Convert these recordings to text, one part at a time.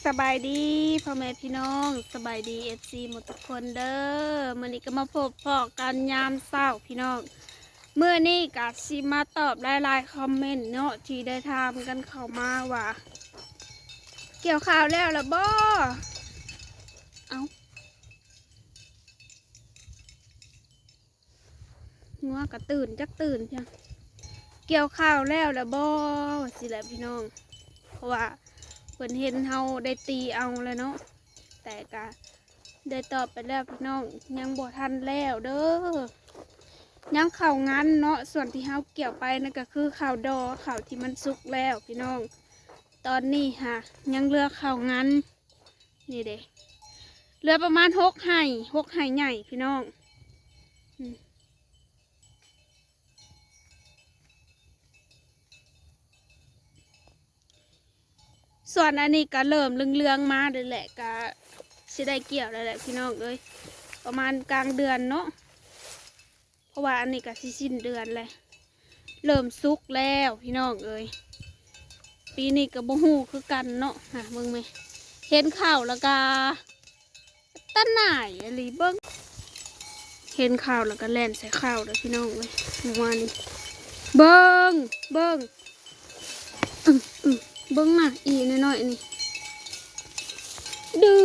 ສະບາຍດີພໍ່ແມ່ພີ່ນ້ອງ ສະບາຍດີເອັຟຊີໝົດທຸກຄົນເດີ້. ມື້ນີ້ກໍມາພົບພໍ້ກັນຍາມເຊົ້າພີ່ນ້ອງ. ມື້ນີ້ກໍຊິມາຕອບຫຼາຍໆຄອມເມັນເນາະ ທີ່ໄດ້ຖາມກັນເຂົ້າມາວ່າ ກ່ຽວຂ້າວແລ້ວລະບໍ່? ເອົ້າ. ງົວກະຕື່ນ ຈັກຕື່ນພຽງ ກ່ຽວຂ້າວແລ້ວລະບໍ່ ວ່າຊີ້ແຫຼະພີ່ນ້ອງ. ເພາະວ່າເພິ່ນເຫັນເຮົາໄດ້ຕີເອົາແລ້ວເນາະ ແຕ່ກະໄດ້ຕອບໄປແລ້ວພີ່ນ້ອງ ຍັງບໍ່ທັນແລ້ວເດີ້ ຍັງເຂົ້າງານເນາະ. ສ່ວນທີ່ເຮົາກ່ຽວໄປນັ້ນກະຄືເຂົ້າດໍ ເຂົ້າທີ່ມັນສຸກແລ້ວພີ່ນ້ອງ. ຕອນນີ້ຫາຍັງເຫຼືອເຂົ້າງານ ນີ້ເດ້ ເຫຼືອປະມານຫົກໄຮ່ ຫົກໄຮ່ໃຫຍ່ພີ່ນ້ອງ. ອືມ ສ່ວນອັນນີ້ກະເລີ່ມເຫຼືອງໆມາແລ້ວແຫຼະ ກະຊິໄດ້ກ່ຽວແລ້ວແຫຼະພີ່ນ້ອງເອີຍ ປະມານກາງເດືອນເນາະ. ເພາະວ່າອັນນີ້ກະຊິສິ້ນເດືອນແລ້ວ ເລີ່ມສຸກແລ້ວພີ່ນ້ອງເອີຍ. ປີນີ້ກະບໍ່ຮູ້ຄືກັນເນາະ ຫາເບິ່ງແມ ເຫັນເຂົ້າແລ້ວກະຕາໜ່າຍອີ່ຫຼີ ເບິ່ງ ເຫັນເຂົ້າແລ້ວກະແລ່ນໃສ່ເຂົ້າເດີ້ພີ່ນ້ອງເອີຍ. ເມື່ອວານນີ້ ເບິ່ງ ເບິ່ງ ອືມ ເບິ່ງນະ ອີນ້ອຍໆນີ້ ດື້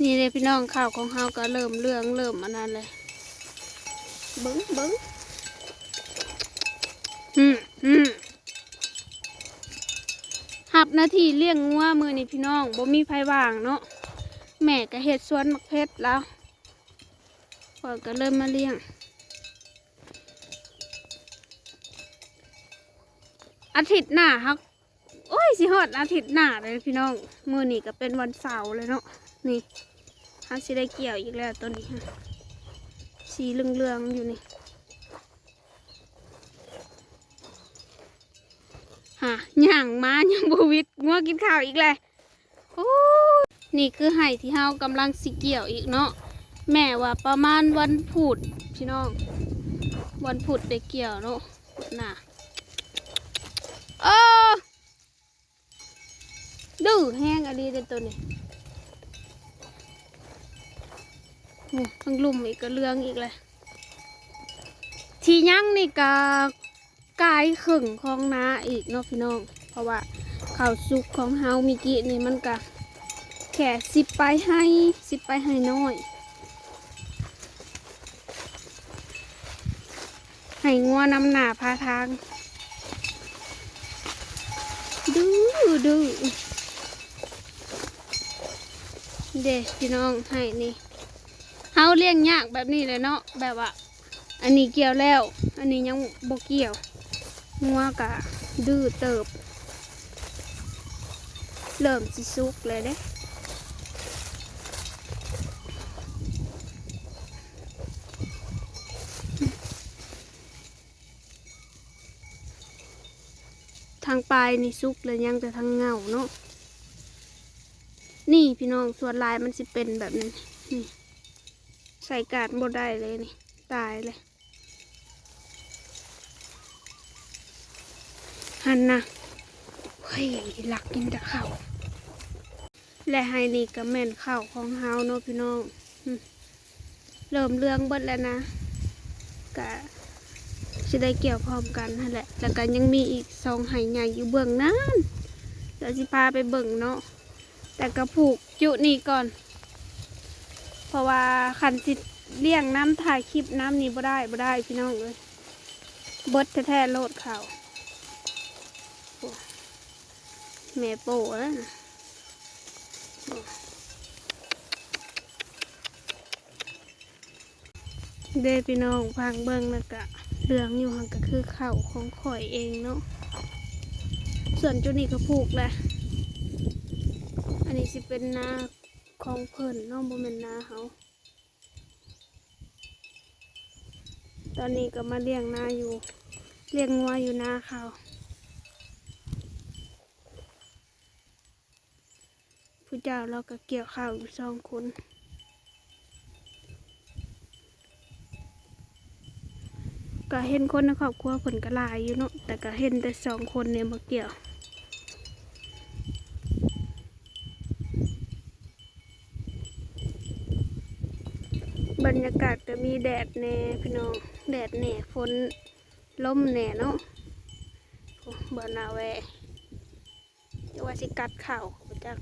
ນີ້ເດ້ພີ່ນ້ອງ ເຂົ້າຂອງເຮົາກໍເລີ່ມເຫຼືອງ ເລີ່ມອັນນັ້ນແຫຼະ ເບິ່ງ ເບິ່ງ ອືມ ອືມ ຮັບໜ້າທີ່ລ້ຽງງົວມື້ນີ້ພີ່ນ້ອງ ບໍ່ມີໃຜວ່າງເນາະ. ແມ່ກໍເຮັດສວນໝາກເຜັດລາວ ຂ້ອຍກໍເລີຍມາລ້ຽງ. ອາທິດໜ້າເຮົາ ໂອ້ຍ ຊິຮອດອາທິດໜ້າແລ້ວພີ່ນ້ອງ. ມື້ນີ້ກໍເປັນວັນເສົາແລ້ວເນາະ ນີ້ ເຮົາຊິໄດ້ກ່ຽວອີກແລ້ວ ຕອນນີ້ຫາ ສີເຫຼືອງໆຢູ່ນີ້ ຫາ ຍ່າງມາຍັງບໍ່ຫວິດ ງົວກິນຂ້າວອີກແລ້ວ. ໂອ້ຍ ນີ້ຄືໄຮ່ທີ່ເຮົາກຳລັງຊິກ່ຽວອີກເນາະ. ແມ່ວ່າປະມານວັນພຸດພີ່ນ້ອງ ວັນພຸດໄດ້ກ່ຽວເນາະ ພຸດໜ້າ. ເອີ ດື້ແຮງອີ່ຫຼີເດ້ໂຕນີ້. ໂອ້ ທາງລຸ່ມອີກກໍເຫຼືອງອີກແລ້ວ. ທີ່ຍັງນີ້ກະກາຍເຄິ່ງຂອງນາອີກເນາະພີ່ນ້ອງ ເພາະວ່າເຂົ້າສຸກຂອງເຮົາມື້ກີ້ນີ້ມັນກະແຄ່ສິບປາຍໄຮ່ ສິບປາຍໄຮ່ນ້ອຍ. ໃຫ້ງົວນຳໜ້າພາທາງ ດື້ ດື້ ເດ້ພີ່ນ້ອງ ໄຮ່ນີ້ ເຮົາລ້ຽງຍາກແບບນີ້ແຫຼະເນາະ ແບບວ່າ ອັນນີ້ກ່ຽວແລ້ວ ອັນນີ້ຍັງບໍ່ກ່ຽວ ງົວກະດື້ເຕີບ ເລີ່ມຊິສຸກແລ້ວເດ້. ທາງປາຍນີ້ສຸກແລ້ວ ຍັງແຕ່ທາງເຫງົ້າເນາະ. ນີ້ພີ່ນ້ອງ ສ່ວນຫຼາຍມັນຊິເປັນແບບນີ້ ນີ້ ໃສ່ການບໍ່ໄດ້ເລີຍນີ້ ຕາຍເລີຍ ຫັ້ນນະ. ເຮີ້ຍ ລັກກິນແຕ່ເຂົ້າ. ແລະ ໄຮ່ນີ້ກໍແມ່ນເຂົ້າຂອງເຮົາເນາະພີ່ນ້ອງ ເລີ່ມເຫຼືອງເບິດແລ້ວນະ ກະຊິໄດ້ກ່ຽວພ້ອມກັນຫັ້ນແຫຼະ. ແລ້ວກະຍັງມີອີກສອງໄຮ່ໃຫຍ່ຢູ່ເບື້ອງນັ້ນ ດຽວຊິພາໄປເບິ່ງເນາະ. ແຕ່ກະຜູກຈຸນີ້ກ່ອນ ເພາະວ່າຄັນຊິລ້ຽງນຳ ຖ່າຍຄລິບນຳນີ້ບໍ່ໄດ້ ບໍ່ໄດ້ພີ່ນ້ອງເອີຍ ເບິດແທ້ໆໂລດເຂົ້າ. ໂອ້ ແມ່ໂປ້ແລ້ວນະ ເດ້ພີ່ນ້ອງ ຟັງເບິ່ງແລ້ວກະເຫຼືອງຢູ່ຫັ້ນ ກະຄືເຂົ້າຂອງຂ້ອຍເອງເນາະ. ສ່ວນຈຸນີ້ກະຜູກແຫຼະ ອັນນີ້ຊິເປັນນາຂອງເພິ່ນເນາະ ບໍ່ແມ່ນນາເຮົາ. ຕອນນີ້ກໍມາລ້ຽງນາຢູ່ ລ້ຽງງົວຢູ່ນາເຂົາ. ຜູ້ເຈົ້າລາວກໍກ່ຽວເຂົ້າຢູ່ສອງຄົນ ກໍເຫັນຄົນໃນຄອບຄົວເພິ່ນກໍຫຼາຍຢູ່ເນາະ ແຕ່ກໍເຫັນແຕ່ສອງຄົນນີ້ມາກ່ຽວ. ບັນຍາກາດກໍມີແດດແດ່ພີ່ນ້ອງ ແດດແດ່ ຝົນລົມແດ່ເນາະ. ໂອ້ ບ່ອນໜ້າແວ ຈະວ່າຊິກັດເຂົ້າບໍ່ຈັກ.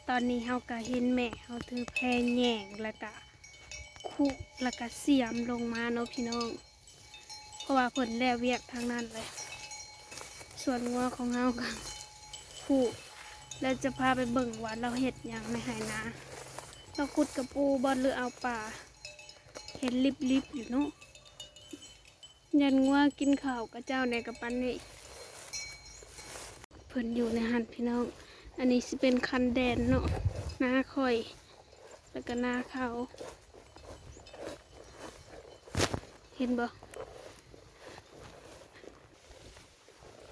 ຕອນນີ້ເຮົາກໍເຫັນແມ່ເຮົາຖືແພແຍງ ແລ້ວກະຄຸ ແລ້ວກະສຽມລົງມາເນາະພີ່ນ້ອງ ເພາະວ່າເພິ່ນແລ້ວວຽກທາງນັ້ນແຫຼະ. ສ່ວນງົວຂອງເຮົາກໍຄຸ ແລ້ວຈະພາໄປເບິ່ງວ່າລາວເຮັດຫຍັງໃນໄຮ່ນາ. ລາວຂຸດກະປູບໍ ຫຼືເອົາປາ ເຫັນລິບໆຢູ່ເນາະ. ຢ້ານງົວກິນເຂົ້າຂະເຈົ້າແດ່ກະປານນີ້. ເພິ່ນຢູ່ໃນຫັ້ນພີ່ນ້ອງ. ອັນນີ້ຊິເປັນຄັນແດນເນາະ ນາຂ້ອຍ ແລ້ວກະນາເຂົາ ເຫັນບໍ່?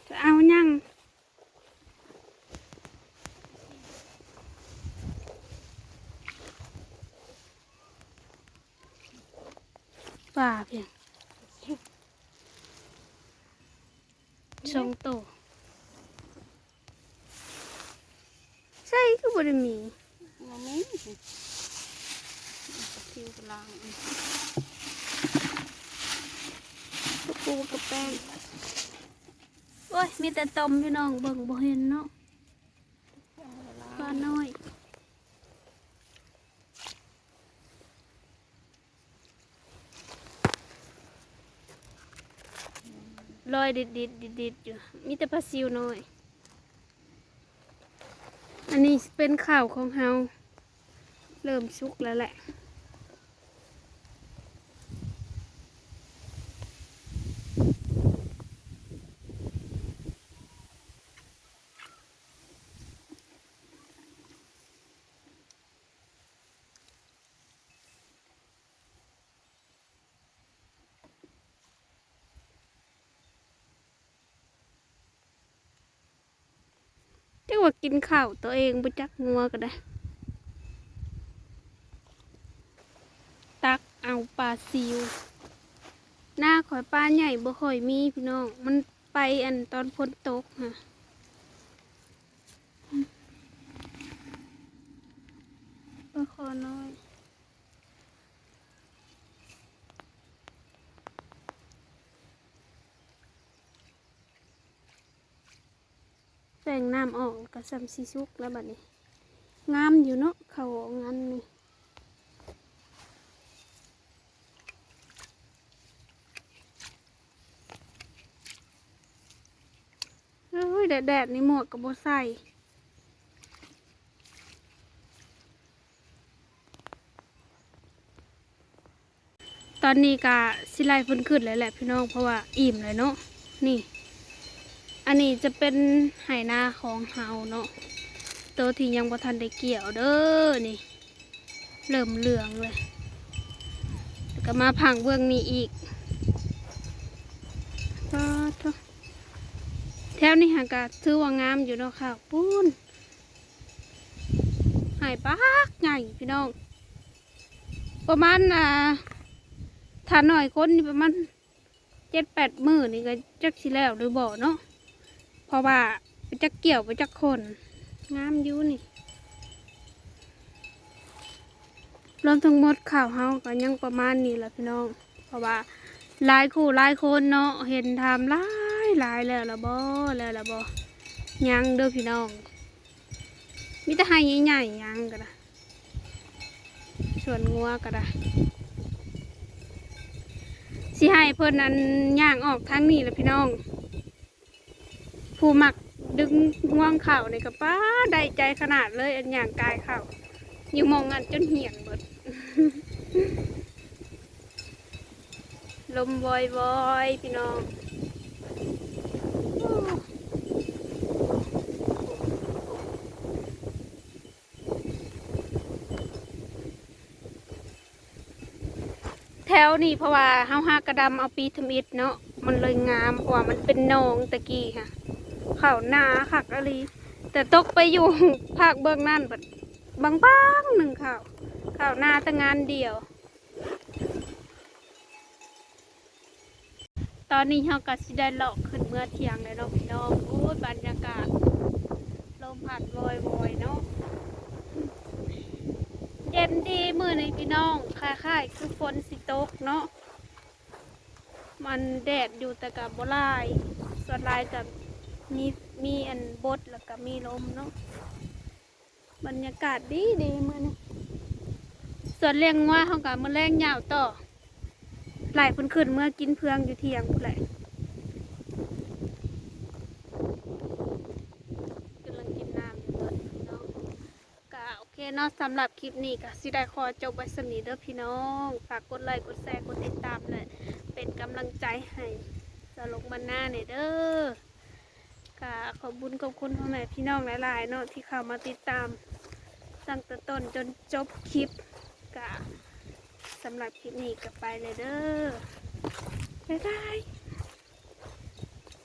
ຈະເອົາຫຍັງ? ປາພຽງສອງໂຕ ໃສຄືບໍ່ໄດ້ມີ? ບໍ່ມີ. ປາຊິວກະລາງ ປາປູກະແປ້ງ. ໂອ້ຍ ມີແຕ່ຕົມພີ່ນ້ອງ ເບິ່ງບໍ່ເຫັນເນາະ ປານ້ອຍ. ລອຍດິດໆ ດິດໆຢູ່ ມີແຕ່ປາຊິວນ້ອຍ. ອັນນີ້ຊິເປັນເຂົ້າຂອງເຮົາ ເລີ່ມສຸກແລ້ວແຫຼະ. ຈັກວ່າກິນເຂົ້າໂຕເອງ ບໍ່ຈັກ ງົວກໍໄດ້. ຕັກເອົາປາຊິວ. ນາຂ້ອຍປາໃຫຍ່ບໍ່ຄ່ອຍມີພີ່ນ້ອງ ມັນໄປອັນຕອນຝົນຕົກຫັ້ນ. ປາຄໍນ້ອຍ. ແປງນ້ຳອອກກໍສ່ຳຊິສຸກແລ້ວບັດນີ້. ງາມຢູ່ເນາະ ເຂົ້າອອກງາມນີ້. ເອີຍ ແດດໆ ນີ້ໝວກກໍບໍ່ໃສ່. ຕອນນີ້ກະຊິໄລ່ເພິ່ນຂຶ້ນແລ້ວແຫຼະພີ່ນ້ອງ ເພາະວ່າອີ່ມແລ້ວເນາະ. ນີ້ ອັນນີ້ຈະເປັນໄຮ່ນາຂອງເຮົາເນາະ ໂຕທີ່ຍັງບໍ່ທັນໄດ້ກ່ຽວເດີ ນີ້ ເລີ່ມເຫຼືອງເລີຍ. ແລ້ວກະມາພັງເບື້ອງນີ້ອີກ. ປາດໂທ້ ແຖວນີ້ຫາກະຖືວ່າງາມຢູ່ເນາະ ເຂົ້າພຸ້ນ ໄຮ່ບັກໃຫຍ່ພີ່ນ້ອງ. ປະມານ ອ່າ ຖ້າໜ້ອຍຄົນນີ້ປະມານເຈັດແປດມື້ນີ້ກໍຈັກຊິແລ້ວຫຼືບໍ່ເນາະ ເພາະວ່າໄປຈັກກ່ຽວໄປຈັກຂົນ. ງາມຢູ່ນີ້. ລວມທັງໝົດເຂົ້າເຮົາກໍຍັງປະມານນີ້ລະພີ່ນ້ອງ ເພາະວ່າຫຼາຍຄູ່ຫຼາຍຄົນເນາະ ເຫັນຖາມຫຼາຍໆ ແລ້ວລະບໍ່ ແລ້ວລະບໍ່? ຍັງເດີພີ່ນ້ອງ ມີແຕ່ໄຮ່ໃຫຍ່ໆ ຍັງກໍໄດ້. ສວນງົວກໍໄດ້ ຊິໃຫ້ເພິ່ນອັນຍ່າງອອກທາງນີ້ລະພີ່ນ້ອງ. ຜູ້ມັກດຶງຮວງເຂົ້ານີ້ກໍ ປ້າ ໄດ້ໃຈຂະໜາດເລີຍ ອັນຍ່າງກາຍເຂົ້າຢູ່ໝ່ອງນັ້ນຈົນຫ້ຽນເບິດ. ລົມວອຍໆ ພີ່ນ້ອງ. ແຖວນີ້ເພາະວ່າເຮົາຫາກະດຳເອົາປີທຳອິດເນາະ ມັນເລີຍງາມ ເພາະວ່າມັນເປັນໜອງແຕ່ກີ້ຫັ້ນ. ເຂົ້າໜາຄັກອີ່ຫຼີ ແຕ່ຕົກໄປຢູ່ພາກເບື້ອງນັ້ນບັດບາງໆ ໜຶ່ງເຂົ້າ ເຂົ້າໜາແຕ່ງານດຽວ. ຕອນນີ້ເຮົາກໍຊິໄດ້ເລາະຂຶ້ນເມືອທ່ຽງແລ້ວເນາະພີ່ນ້ອງ. ໂອ້ຍ ບັນຍາກາດ ມພັດວອຍໆເນາະ ເຢັນດີມື້ນີ້ພີ່ນ້ອງ ຄ້າຍໆຄືຝົນຊິຕົກເນາະ ມັນແດດຢູ່ແຕ່ກະບໍ່ຫຼາຍ ສ່ວນຫຼາຍກະມີ ມີອັນບົດ ແລ້ວກະມີລົມເນາະ ບັນຍາກາດດີໆມື້ນີ້ ສ່ວນລ້ຽງງົວເຮົາກະມື້ແລງຍາວຕໍ່ ໄລ່ເພິ່ນຂຶ້ນເມືອກິນເຟືອງຢູ່ຖຽງພຸ້ນແຫຼະ ກຳລັງກິນນ້ຳຢູ່ຕອນນີ້ເນາະ ກະໂອເຄເນາະ ສຳລັບຄລິບນີ້ກະຊິໄດ້ຂໍຈົບໄວ້ສ່ຳນີ້ເດີພີ່ນ້ອງ ຝາກກົດໄລ້ ກົດແຊ ກົດຕິດຕາມ ແລະ ເປັນກຳລັງໃຈໃຫ້ສາວລົງບັນນາແດ່ເດີ ກະຂອບບຸນຂອບຄຸນພໍ່ແມ່ພີ່ນ້ອງຫຼາຍໆເນາະ ທີ່ເຂົ້າມາຕິດຕາມຕັ້ງແຕ່ຕົ້ນຈົນຈົບຄລິບ ກະສຳລັບຄລິບນີ້ກະໄປແລ້ວເດີ.